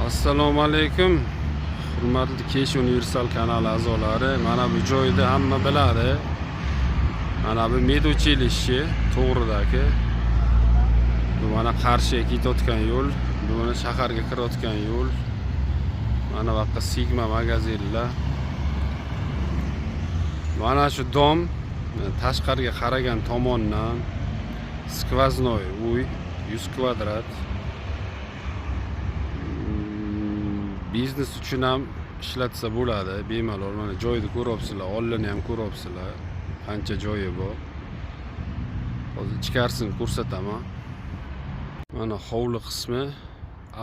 Assalomu alaykum. Hurmatli Kesh Universal kanali a'zolari, mana bu joyni hamma biladi. Mana bu meduchilishchi to'g'ridagi. Bu mana Qarshiga ketayotgan yo'l, bu mana shaharga kirayotgan yo'l. Mana bu yoqqa Sigma magazinlar. Mana shu dom tashqariga qaragan tomondan skvoznoy uy 100 kvadrat. Biznes uchun ham ishlatsa bo'ladi bemalol. Mana joyni ko'ryapsizlar, oldini ham ko'ryapsizlar, qancha joyi bor. Hozir ichkarisini ko'rsataman. Mana hovli qismi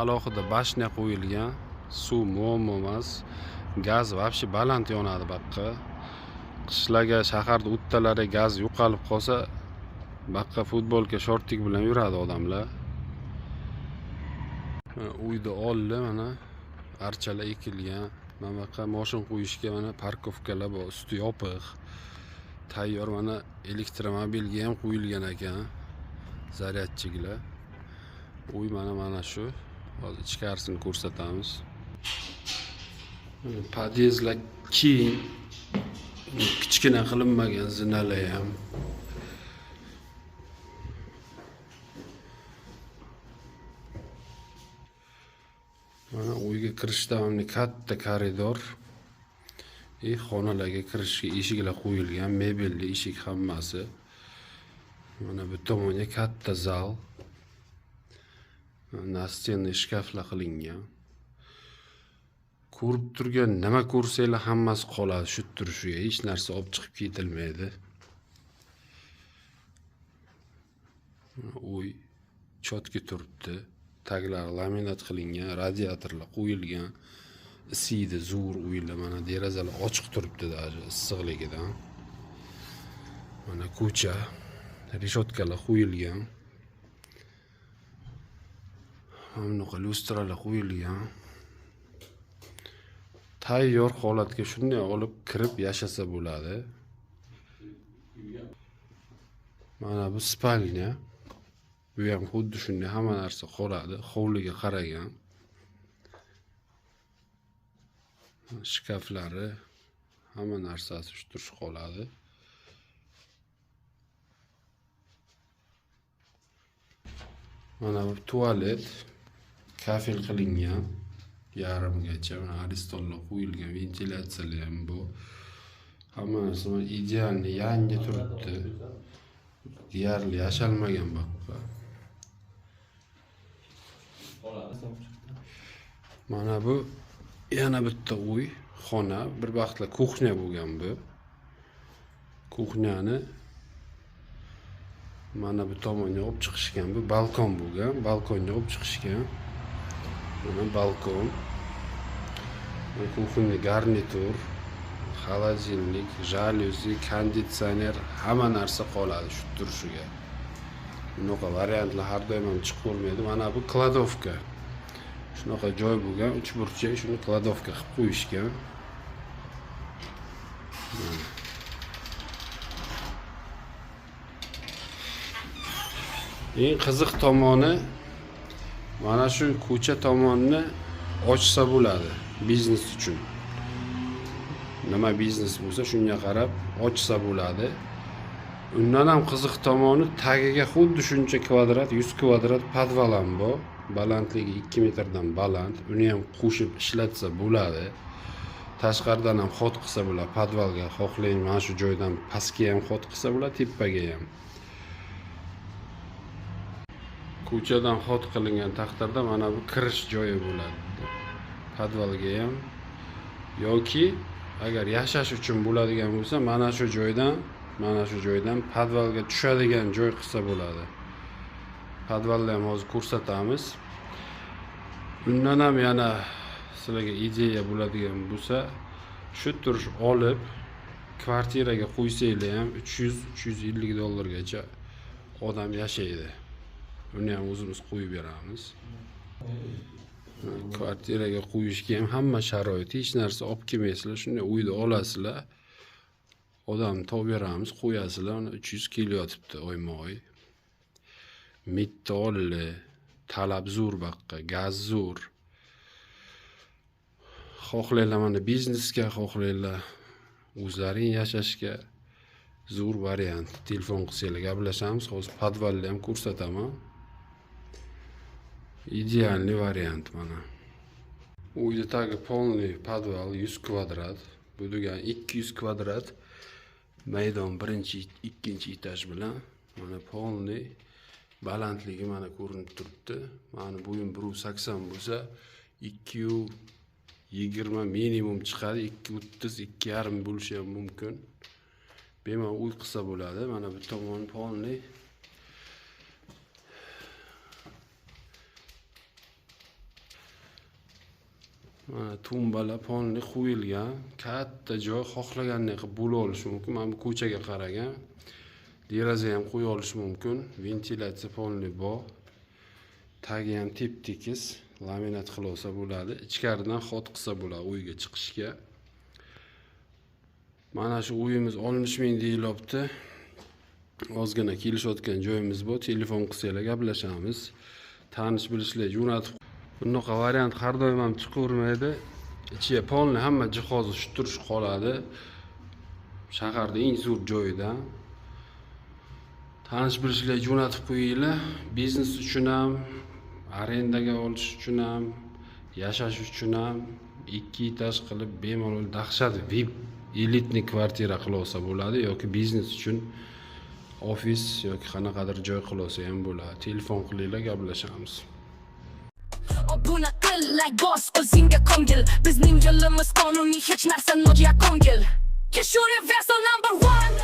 alohida bashnya qo'yilgan, suv muammo emas, gaz вообще baland yonadi bu yoqqa. Qishlaga shaharda o'ttalari gaz yo'qolib qolsa, bu yoqqa futbolka, shortik bilan yuradi odamlar. Mana uyni oldi, mana archalar ekilgan. Mana bu yoqqa moshin qo'yishga mana parkovkalar bor, usti yopiq. Tayyor mana elektromobilga ham qo'yilgan ekan zaryadchiklar. Uy mana shu. Hozir ichkarisini ko'rsatamiz. Mana podyezdlar keng, kichkina qilinmagan, zinalar ham. Mana uyga kirishda mana katta koridor. Xonalarga kirishga eshiklar qo'yilgan, mebelli eshik hammasi. Mana bu tomonga katta zal. Настенный shkaflar qilingan. Ko'rib turgan nima ko'rsanglar hammasi qoladi shu turishiga, hech narsa olib chiqib ketilmaydi. Uy chotki turibdi. Taglari laminat qilingan, radiatorlar qo'yilgan. Isiydi zo'r uylar, mana derazalar ochiq turibdi даже issiqligidan. Mana ko'cha, reshotkalar qo'yilgan. Mana bunaqa lyustralar qo'yilgan. Tayyor holatga shunday olib kirib yashasa bo'ladi. Mana bu spalnya. Bu ham xuddi shunday hamma narsa qoladi, hovliga qaragan. Shkaflari, hamma narsasi shu turish qoladi. Mana bu tualet kafel qilingan yarimgacha, mana aristonlar qo'yilgan, ventilyatsiyalar ham bu. Hamma narsa mana idealniy, yangi turibdi. Deyarli yashalmagan bu yoqqa. Mana bu yana bitta uy, xona, bir vaqtlar kuxnya bo'lgan bu. Kuxnyani mana bu tomonga olib chiqishgan, bu balkon bo'lgan, balkonga olib chiqishgan. Mana balkon. Kuxnya garnitur, xolodilnik, jalyuzi, konditsioner, hamma narsa qoladi shu turishiga. Bunaqa variantlar har doim ham chiqavermaydi. Mana bu kladovka. Shunaqa joy bo'lgan, uchburchak, shuni kladovka qilib qo'yishgan. Eng qiziq tomoni mana shu ko'cha tomonni ochsa bo'ladi biznes uchun. Nima biznes bo'lsa shunga qarab ochsa bo'ladi. Undan ham qiziq tomoni tagiga xuddi shuncha kvadrat, 100 kvadrat podval ham bor. Balandligi 2 metrdan baland. Uni ham qo'shib ishlatsa bo'ladi. Tashqaridan ham xot qilsa bo'ladi podvalga. Xohlang mana shu joydan pastga ham xot qilsa bo'ladi, tepaga ham. Ko'chadan xot qilingan taqdirda mana bu kirish joyi bo'ladi. Podvalga ham yoki agar yashash uchun bo'ladigan bo'lsa, mana shu joydan podvalga tushadigan joy qilsa bo'ladi. Podvalni ham hozir ko'rsatamiz. Undan ham yana sizlarga ideya bo'ladigan bo'lsa, shu turish olib kvartiraga qo'ysanglar ham 300-350 dollargacha odam yashaydi. Uni ham o'zimiz qo'yib beramiz. Kvartiraga qo'yishga ham hamma sharoit, hech narsa olib kelmaysizlar, shunday uyni olasizlar. Odam topib beramiz, qo'yasizlar, uni 300 kelyotibdi oyma-oy. Mitta olli, talab zo'r bu yoqqa, gaz zo'r. Xohlanglar, mana, biznesga, xohlanglar, o'zlaring yashashga zo'r variant. Telefon qilsanglar, gaplashamiz. Hozir podvalni ham ko'rsataman. Идеальный variant mana. Uyni tagi полный podval, 100 kvadrat. Bu degani 200 kvadrat maydon birinchi, ikkinchi etaj bilan. Mana, полный balandligi mana ko'rinib turibdi. Mani bo'yim 1,80 bo'lsa, 2,20 minimum chiqadi, 2,30, 2,5 bo'lishi ham mumkin. Bemalol uy qilsa bo'ladi. Mana bu tomon полный. Mana, tumbalar полный qo'yilgan. Katta joy, xohlaganday qilib bo'la olishi mumkin. Mana bu ko'chaga qaragan. Deraza ham qo'ya olish mumkin. Ventilyatsiya полный bor. Tagi ham tep-tekis, laminat qilib olsa bo'ladi. Ichkaridan ход qilsa bo'ladi uyga chiqishga. Mana shu uyimiz 60 ming deyilyapti. Ozgina kelishayotgan joyimiz bor. Telefon qilsanglar, gaplashamiz. Tanish bilishlar jo'natib. Bunaqa variant har doim ham chiqavermaydi. Ichiga полный hamma jihozi shu turish qoladi. Shaharda eng zo'r joyida. Tanish bilishlar jo'natib qo'yinglar. Biznes uchun ham, arendaga olish uchun ham, yashash uchun ham ikki etaj qilib bemalol dahshat VIP элитный kvartira qilib olsa bo'ladi yoki biznes uchun ofis yoki qanaqadir joy qilib olsa ham bo'ladi. Telefon qilinglar, gaplashamiz. Obuna qil, like bos, o'zingga ko'ngil. Bizning yo'limiz qonuniy, hech narsa nojiya ko'ngil. Universal number one.